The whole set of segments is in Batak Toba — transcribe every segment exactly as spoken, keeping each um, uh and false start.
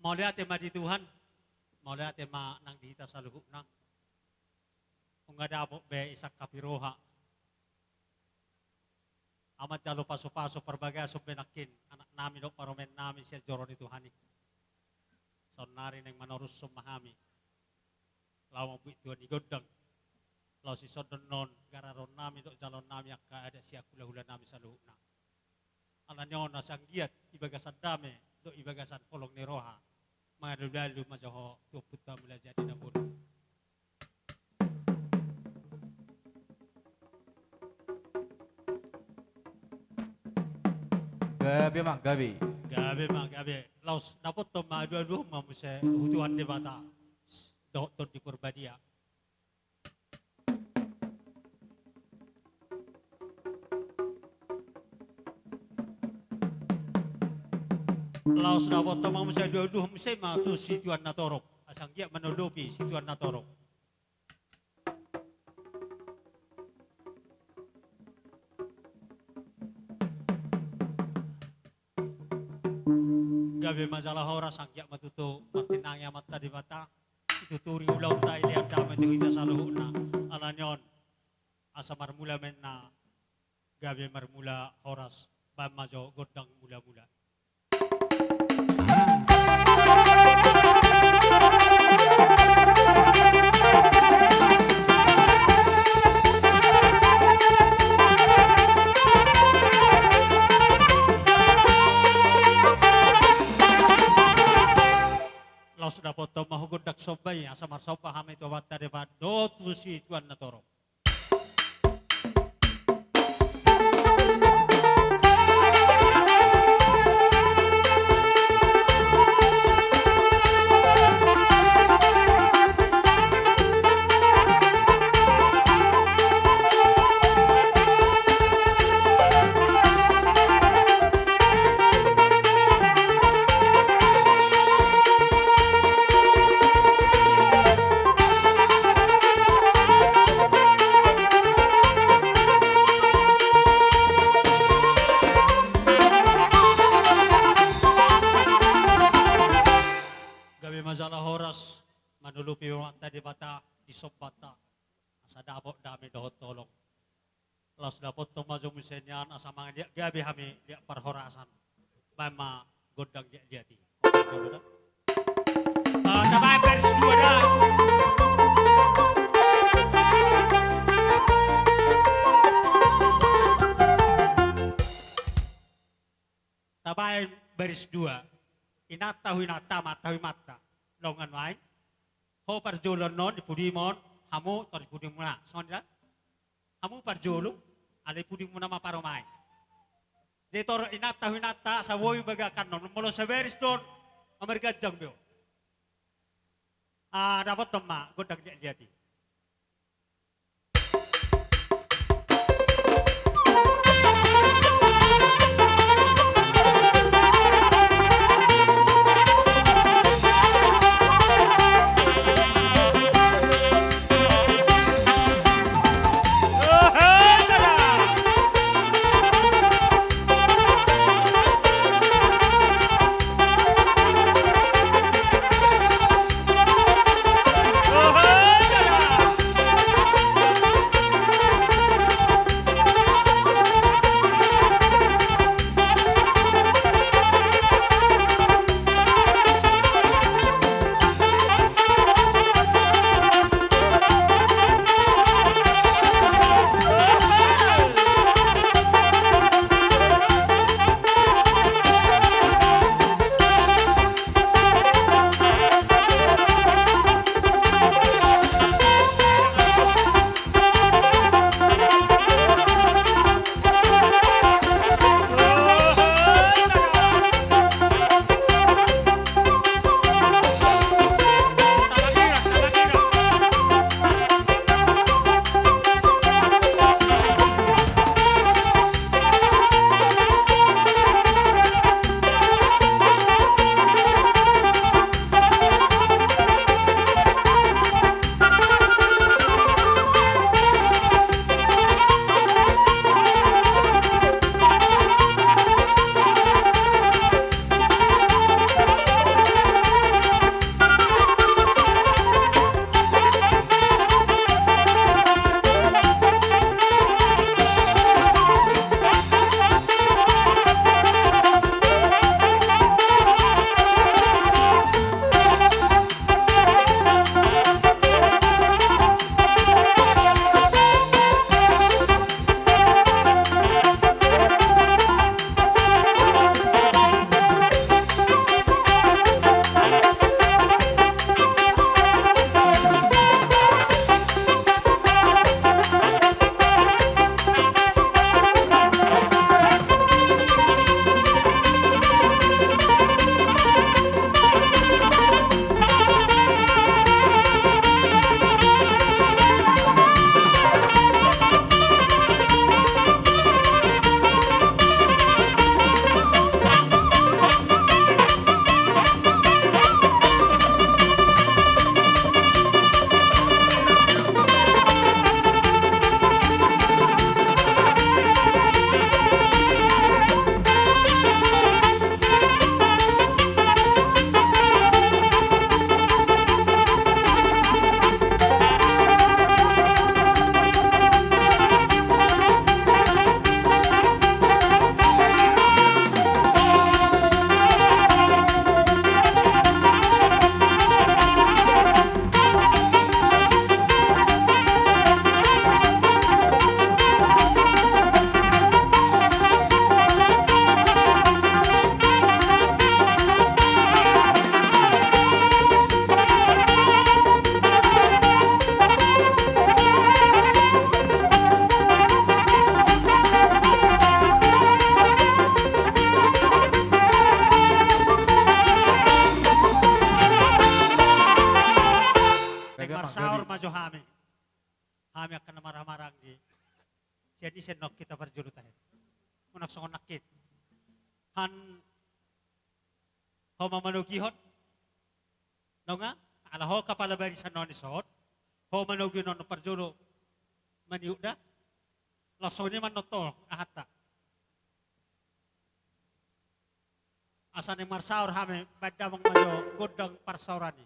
Mauliate ma di Tuhan, mauliate ma nang di hita saluhutna. Nunga dapot be i sangkap ni roha. Amanjalo pasupasu parbagason be nangkin, anaknami dohot parumaennami sian joro ni Tuhan i. Saonnari naeng manorushon ma hami. Laho mambuat tua ni gondang. Laos dison do annon gararonnami dohot jalonnami angka adat sian hulahulanami saluhutna. Alani on asa anggiat di bagasan dame dohot di bagasan holong ni roha. Mangalualu ma jo ho tu ompunta Mulajadi Nabolon. Gabe ma, gabe. Gabe ma, gabe. Laos dapothon ma, alualuhon ma muse tu Tuhan Debata dohot Tondi Porbadia. Laos dapothon ma muse, alualuhon muse ma tu situan na torop. Asa anggiat manolopi situan na torop. Gabe ma jala horas, anggiat ma tutu martinangi Amanta Debata, situtu ulaonta, dilehon dame tu hita saluhutna. Alani on, asa marmula ma inna, gabe marmula horas, bahen ma jo gondang mulamula. Laos dapothon ma ho gondang somba i, asa marsomba hami tu Amanta Debata dohot tu situan na torop. Gabe ma jala horas, manolopi ma Amanta Debata di sombanta. Asa dapot dame dohot holong. Laos dapothon ma jo muse nian, asa mangaliat gabe hami liat parhorasan. Bahen ma gondang liat-liat i. Ah, tabahen baris dua da. Tabahen baris dua. Inanta tu inanta, amanta tu amanta. Dongan nuaeng. Ho parjolo annon di pudimon, hamu tor di pudimuna. Songon i da? Hamu parjolo, alai pudimuna ma parumaen. Jadi tor inanta tu inanta, asa boi bagak annon, molo sabaris do on, marganjang be on. Ah, dapothon ma gondang liat-liat i. Parjolo ma jo hami. Hami angka na marhahamaranggi. Sian i sian naung hita parjolo tahe. Unang songon nangkin. Han ho ma manogihon. Nunga, ala ho kapala barisan on i son. Ho manogihon on parjolo. Maniuk da. Laos songon i ma nontol ahanta. Asa naeng marsaor hami, baen damang ma jo gondang parsaoran i.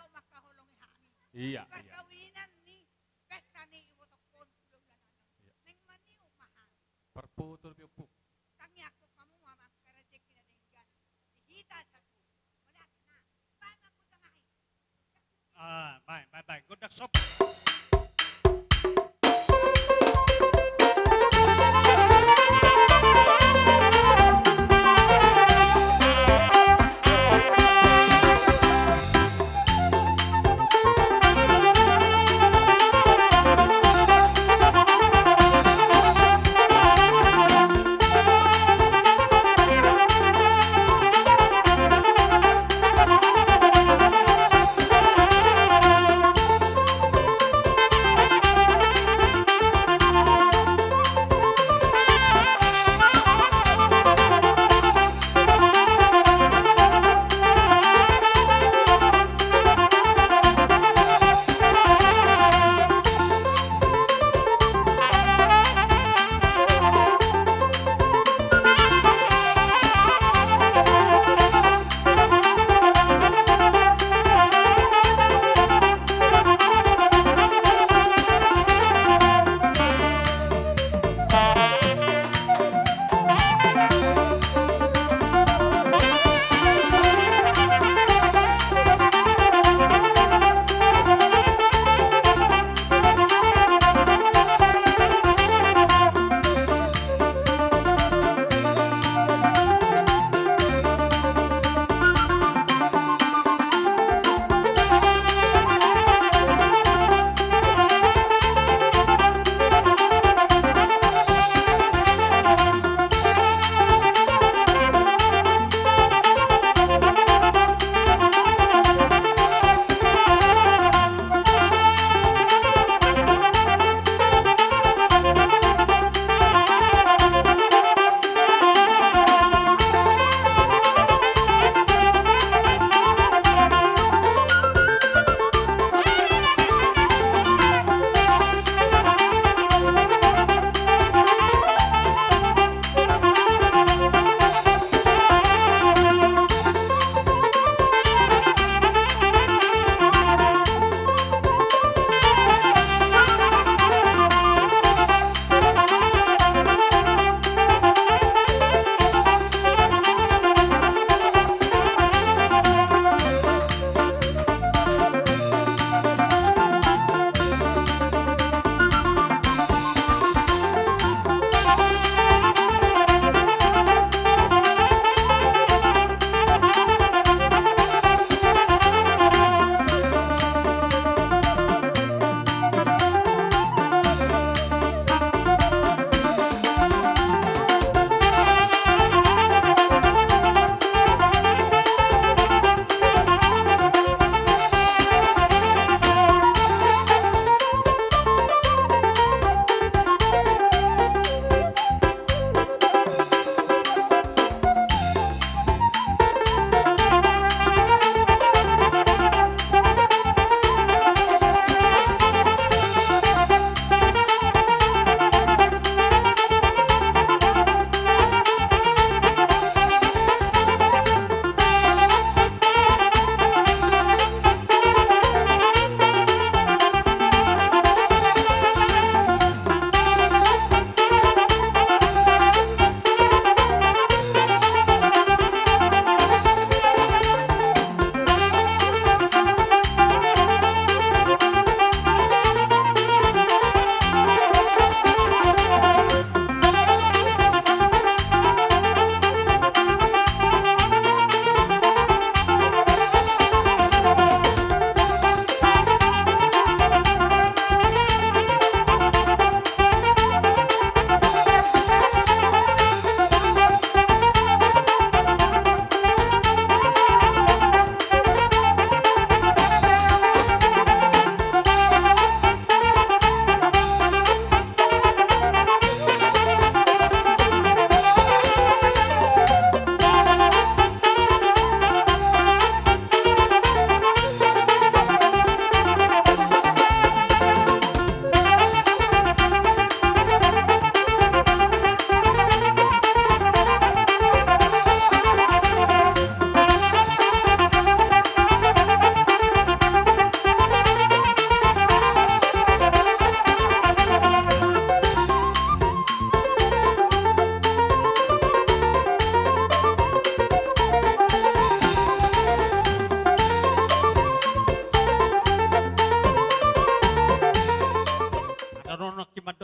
laho mangkaholongi hami. Iya, iya. Parkawinan ni pesta ni ibotohon hulahula nami. Iya. Naeng maniop ma hami. Parpotol pe ompung. Tangiangkon hamu ma angka rejeki na denggan di hita saluhut. Mauliate, nah. Baen ma angka tangiang i. Ah, baen, baen, baen. Gondang somba.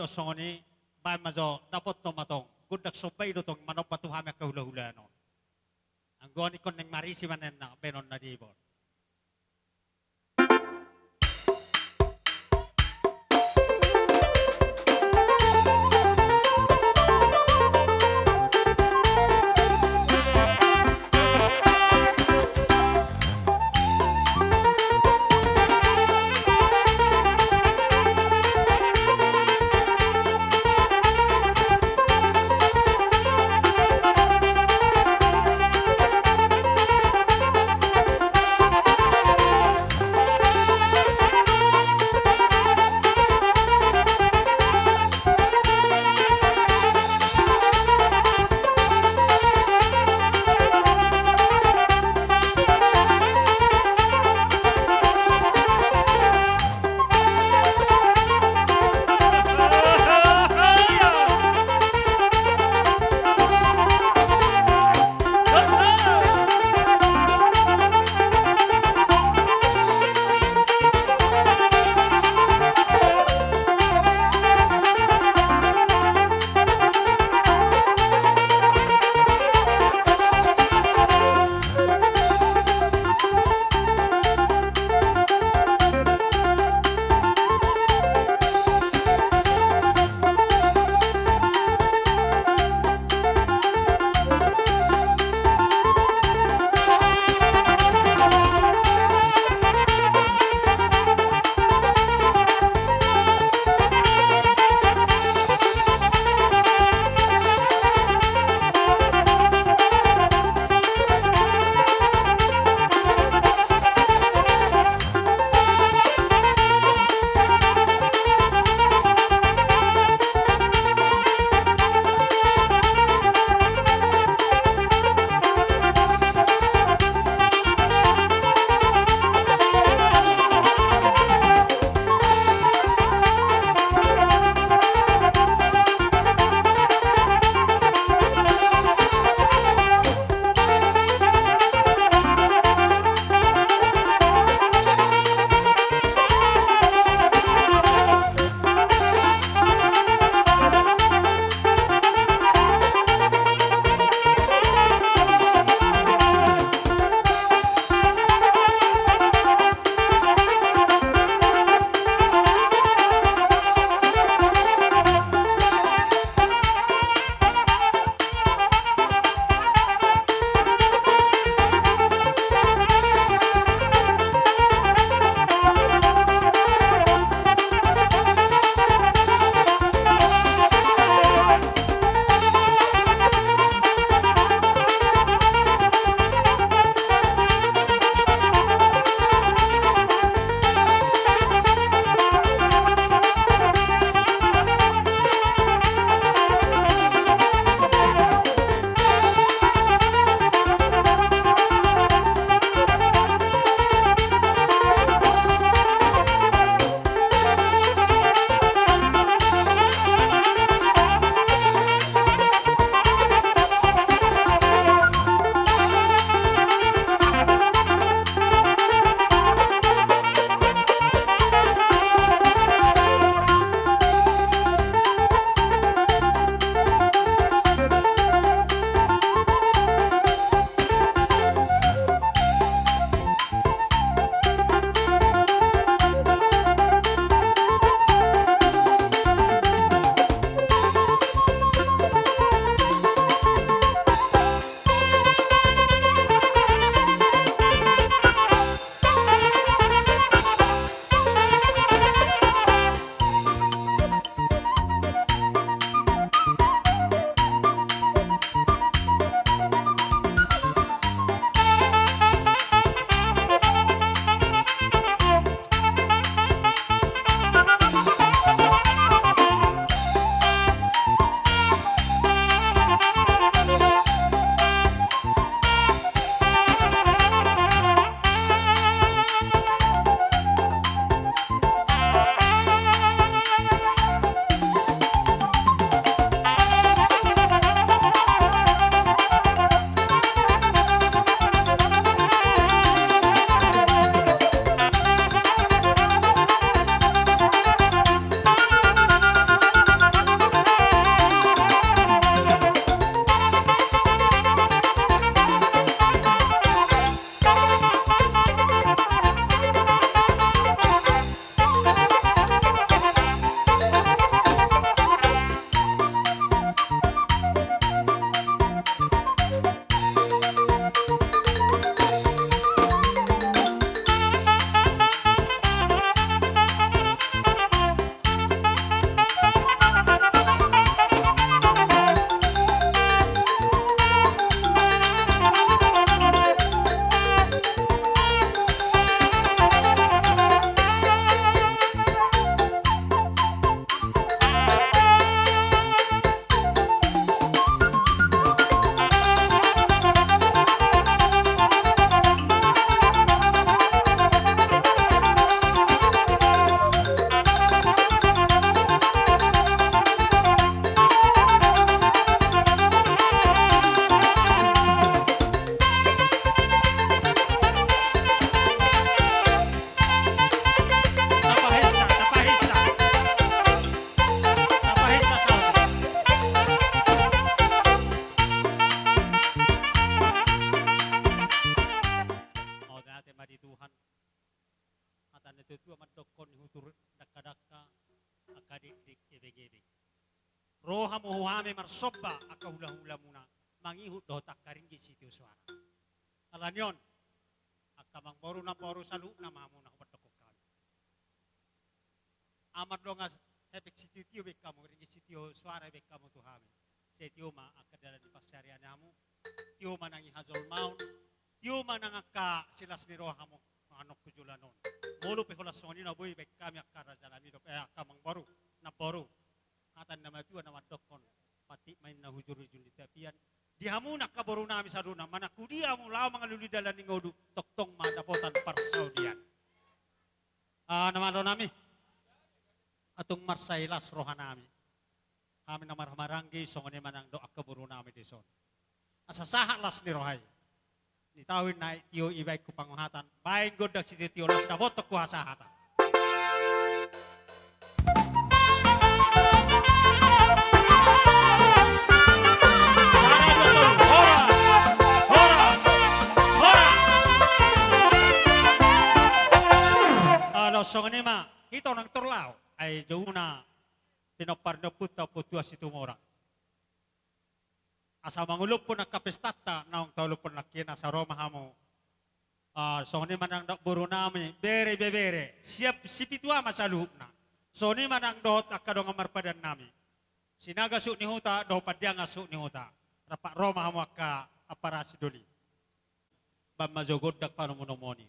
songon i, baen ma jo, dapothon ma tong, gondang somba i do tong manomba tu hami angka hulahula on. Anggo on ingkon naeng marisi ma ninna baenon na debot. Tuatua mandokkon ni hutur dangkadangka, angka dikdik ebengebeng. Ro hamu tu hami marsomba angka hulahulamuna, mangihut dohot angka ringgit sitio soara. Alani on, angka amangboru namboru saluhutna ma hamu na hupandokkon hami. Amang dongan, hepeng sitiotio baen hamu, ringgit sitio soara baen hamu tu hami. Sai tio ma angka dalan ni pansarian hamu, tio ma nang i hajolmaon, tio ma nang angka silas ni roha hamu, manang tu joloan on. Molo pe holan songon i na boi baen hami angka raja nami dohot, eh, angka amangboru namboru. Hata ni na matua na mandokkon, pantik ma inna hujur-hujur ni tapian. Di hamu na angka boru nami saluhutna, manang tu dia hamu laho mangalului dalan ni ngolu, tongtong ma dapotan parsaulian. Ah, na malo nami. Tung mansai las roha nami. Hami na marhahamaranggi, songon i ma nang dohot angka boru nami dison. Asa sahat las ni roha i. Ni taon na i tio i baen tu panguhatan, baen gondang sitiotio, las dapotan huhasahatan. Sada, dua, tolu. Horas! Horas! Horas! Alo, songon i ma, hita unang torus laho. Ai jouna pinompar ni ompunta Ompu Tuan Situmorang. Asa mangolophon angka pestanta naung taolophon nangkin, asa ro ma hamu. Ah, songon i ma nang dohot boru nami, bere ibebere, siap sipitu ama saluhutna. Songon i ma nang dohot angka dongan marpadan nami. Sinaga suhut ni huta, dohot Pandiangan suhut ni huta. Rap ro ma hamu angka ampara sidoli. Baen ma jo gondang panomunomuon i.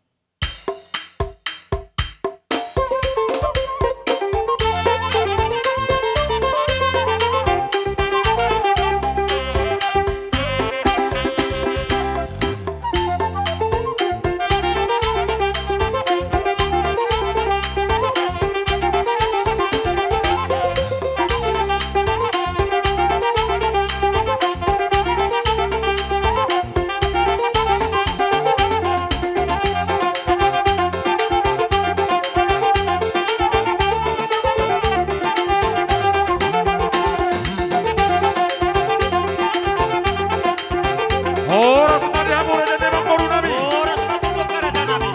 Horas ma di hamu raja ni amangboru nami. Horas ma tu angka raja nami.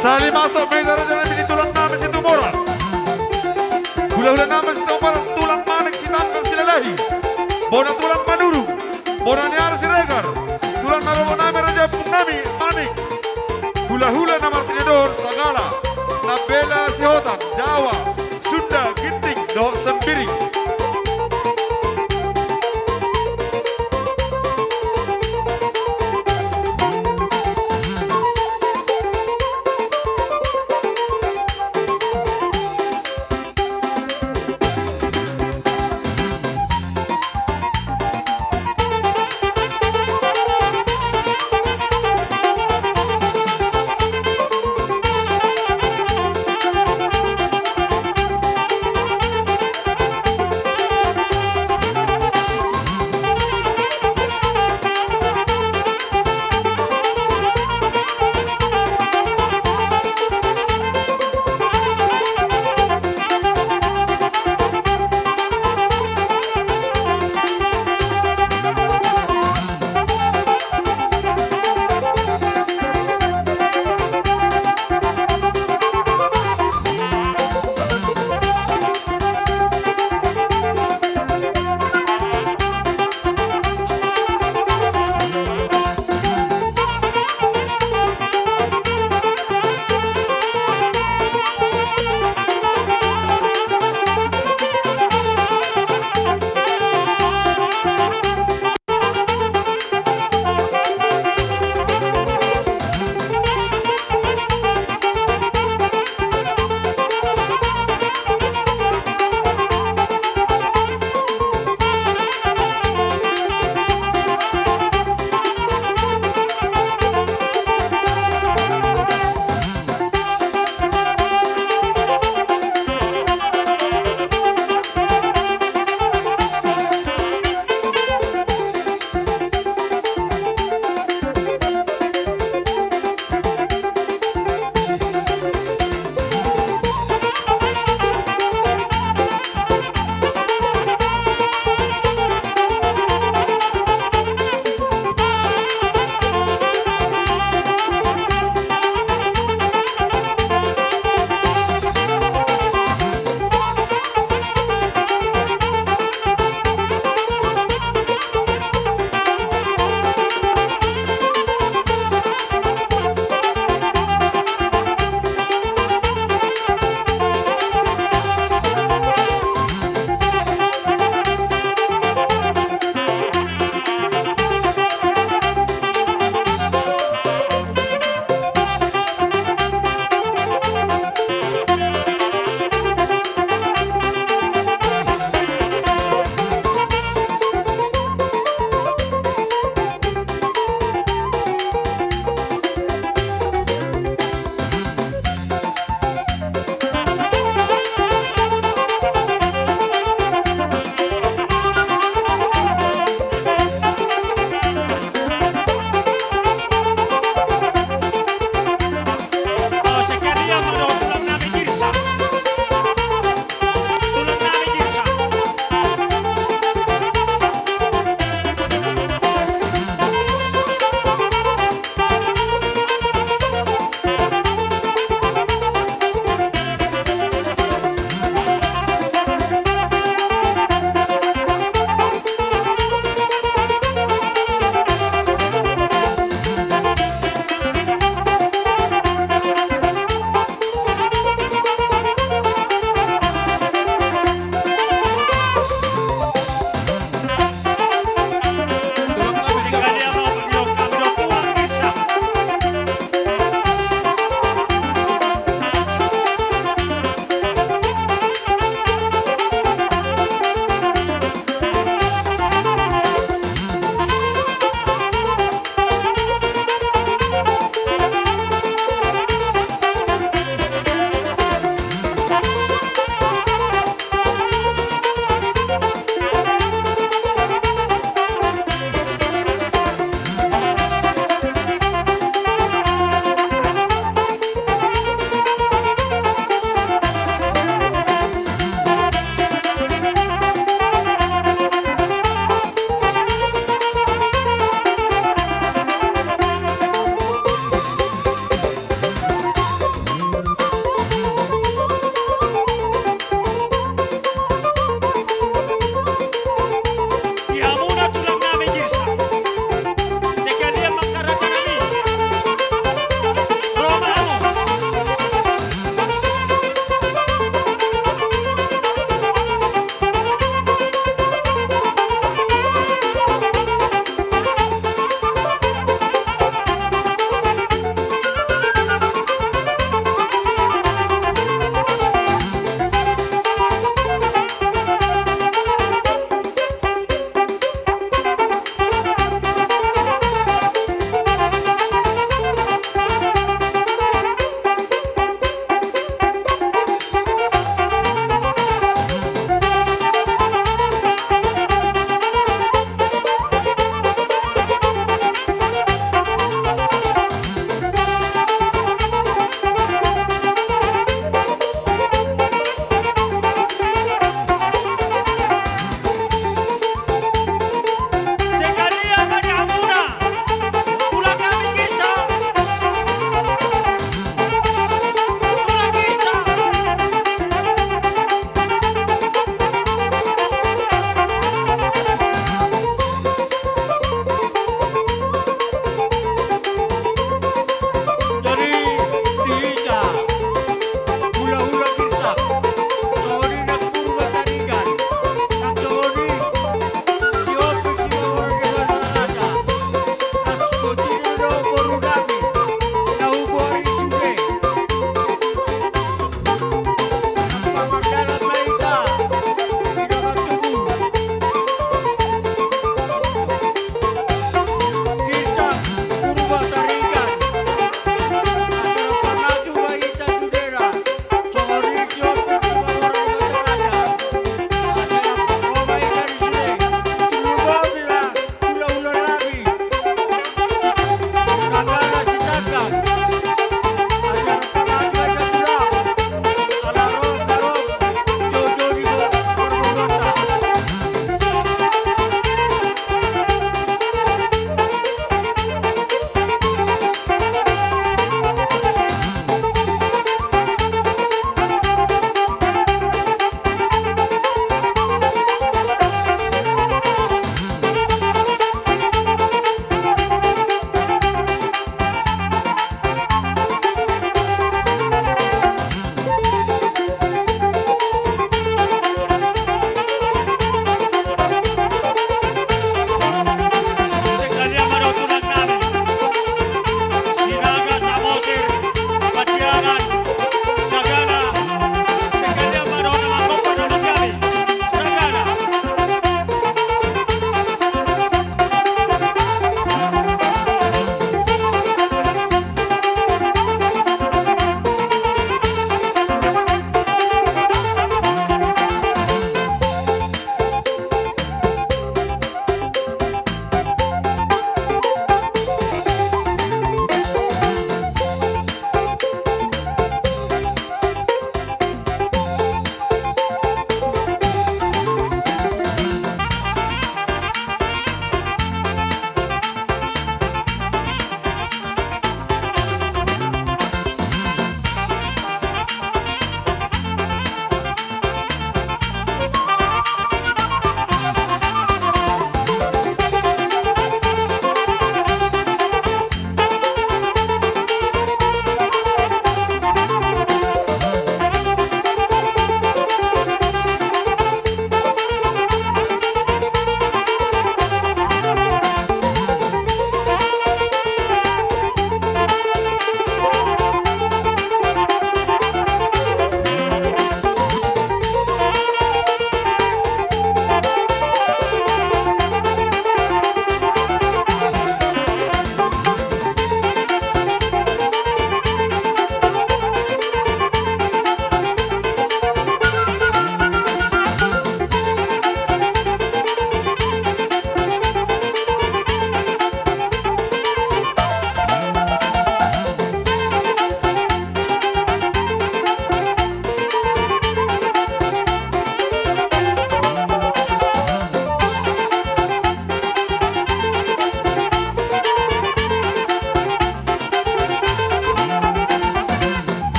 Sahali masuk ma hita raja nami di tulang nami Situmorang. Hulahula nami Situmorang, tulang manik sitangkang silalahi. Bona tulang Manurung. Bona ni ari Siregar, tulang na robo nami raja ompung nami Manik. Hulahula na martinodohon sagala, na bela sihotan, Jawa, Sunda, Ginting, dohot Sembiring.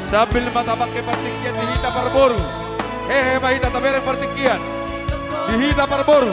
Sambil ma tapangke partingkian di hita parboru. Hehe ma hita tabereng partingkian di hita parboru.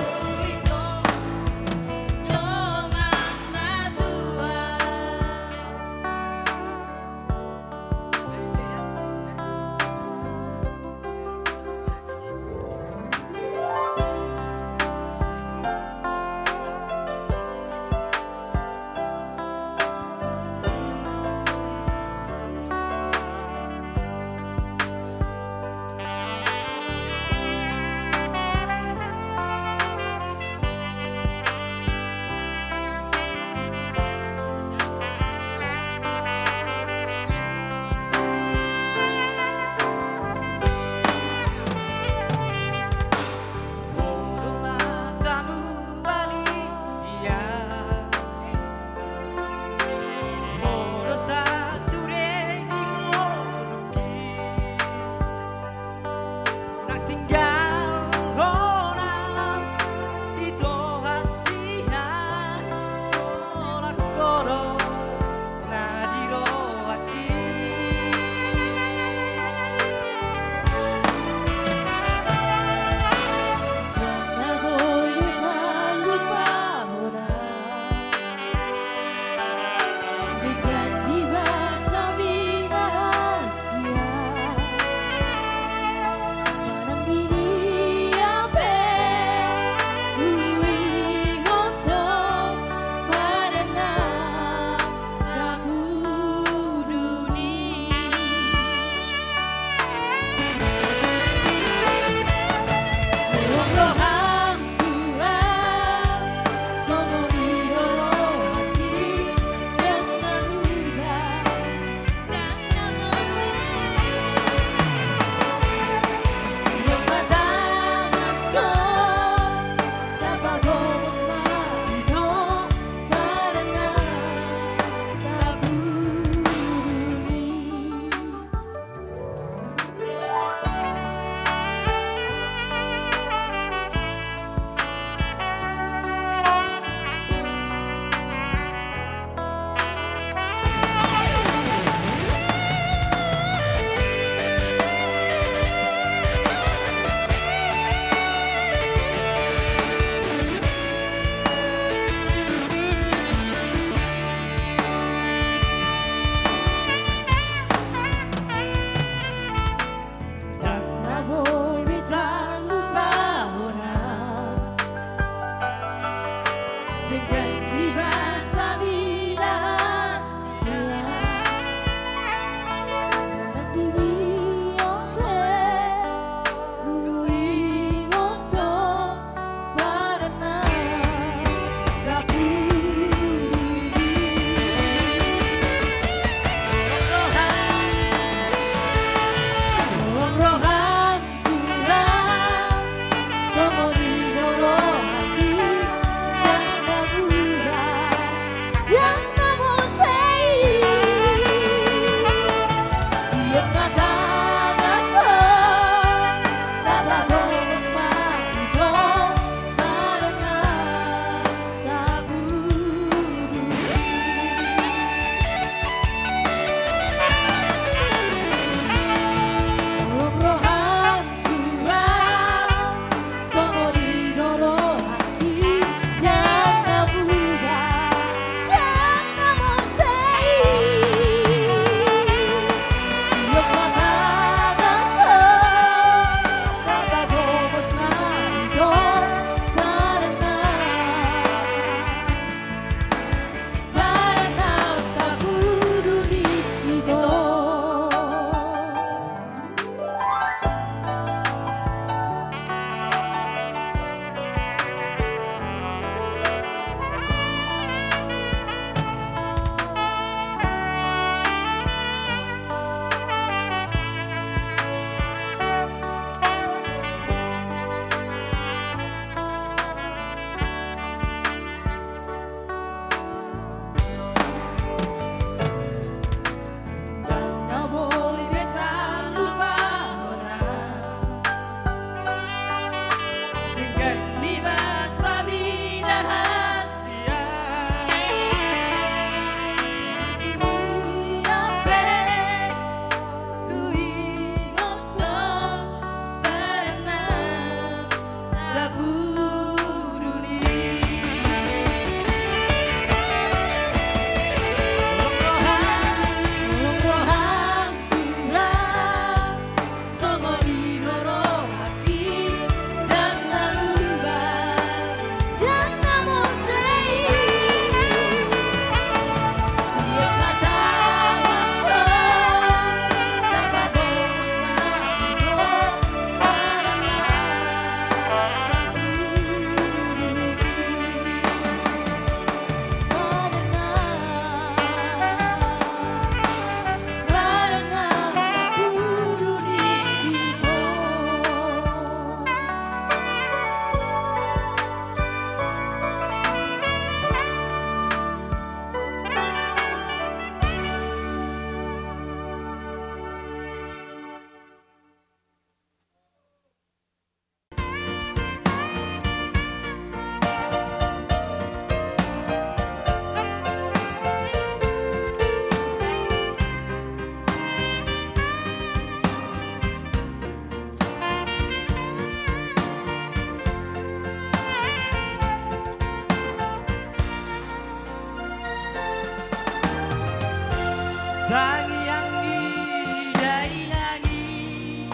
Tangiang ni dainang i,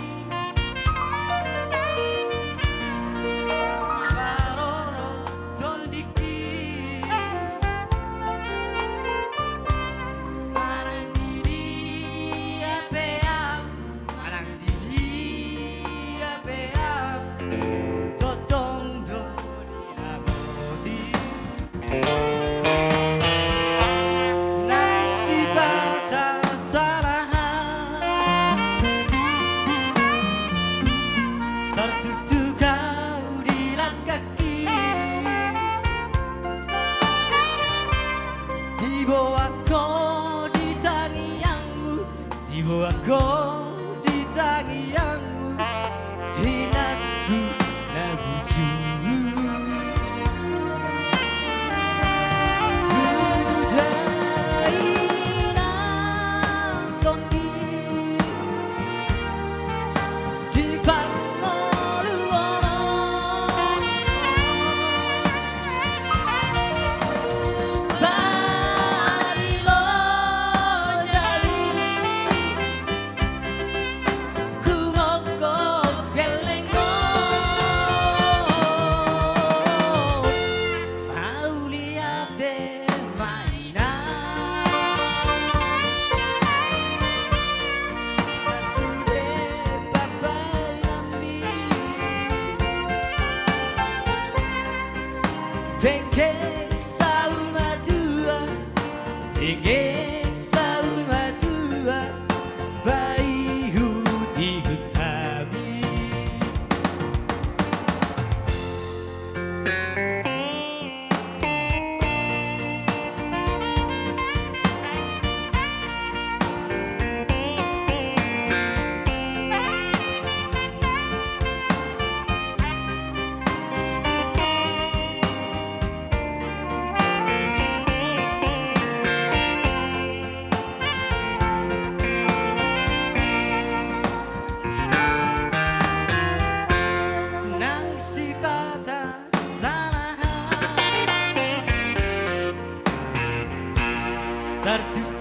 na maroro tondingki. Manang di dia pe au, manang di dia pe au, tongtong do diramoti. Nang sipata salahan, tartuktuk au di langkangki. Diboan ho di tangiangmu, diboan ho di tangiangmu, inangku na bujur. Hudainang tonggi di parngoluon on. Bari lo jabu hurongkop gellengmu. Mauliate ma inang. Sasude bapa inangmi. Penggeng saur matua, penggeng saur matua, paihutihut hami. Nang sipata salahan, tartuktuk